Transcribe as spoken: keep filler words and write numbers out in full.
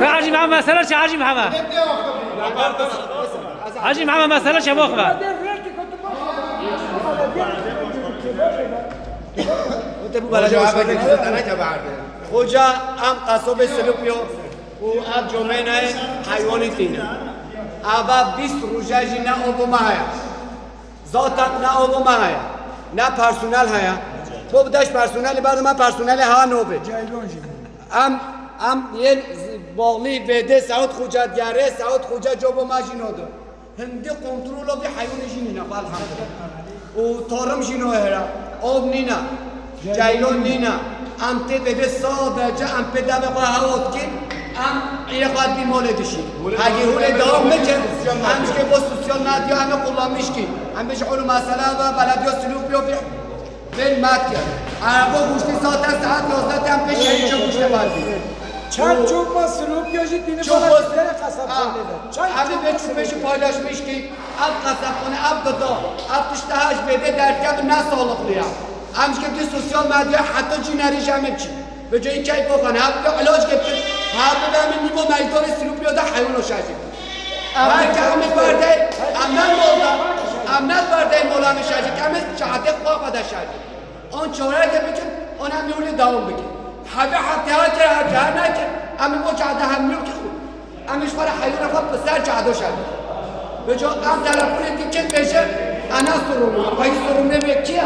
Hacî Mihemed, mesele çi Hacî Mihemed? Hacî Mihemed, mesele çi, bak be. Xoca, em qasabê Silopî yo û ev comê ne heywanî tîne. Ava bîst roje jî ne ava me heye. Zaten ne ava me heye, ne personel heye. Bo bi deş personelî berdim, em personelê ha nobê. Em, em yên bağlî vêdê Seûd Xoca diyarê, Seûd Xoca cobo me jî nodi. Hindî kontrola vî heywanê jî nîne, xwe elhamdulillah. Û tarim jî nayê here, av nîne, ceylan nîne. Em tê vêdê sadece em pê devê xwe hewa dikîn, em îrê xwe dî malê dişîn. Hegî hûlê dewam bikin, em ji bo sosyal medya em ê kullanmış kî. Em bêjin hûlê mesele ve belediya Silopî yo vî Bên met kir. Araba goştê zaten saet yazdeh tem pêş şehîd çi goştê berdî. Çend copa Silopî yo jî tîne Çok bana basit. Bizlere kasapxane de. Çend Abi copa ben şu Silopî yo? Peşi paylaşmış ki ev kasapxane, ev gıda, ev tişta her şey de derken ne sağlıklı ya. Em ji kevdî sosyal medya heta cînerî jemê biçî. Bi cayî keyf oxan, hep de ilaç getir. Hep de min nîvo meydanê Silopî yo de heywan şajî. Her ke em ê berdey, em ne molda, em ne berdey molanê şajî, em ê çaxatê xwe xwe de şajî. On çoreke bikin, on em yolê dewam bikin. Hebe hefte her kere her kere her neke, em ê bo çaxatê hem yok ki xwe. Em ê ji xwe re heywana xwe bi ser çaxatê şajî. Bi co em telefonê dikin bêje, ana sorunu, payî sorunu vê kiye?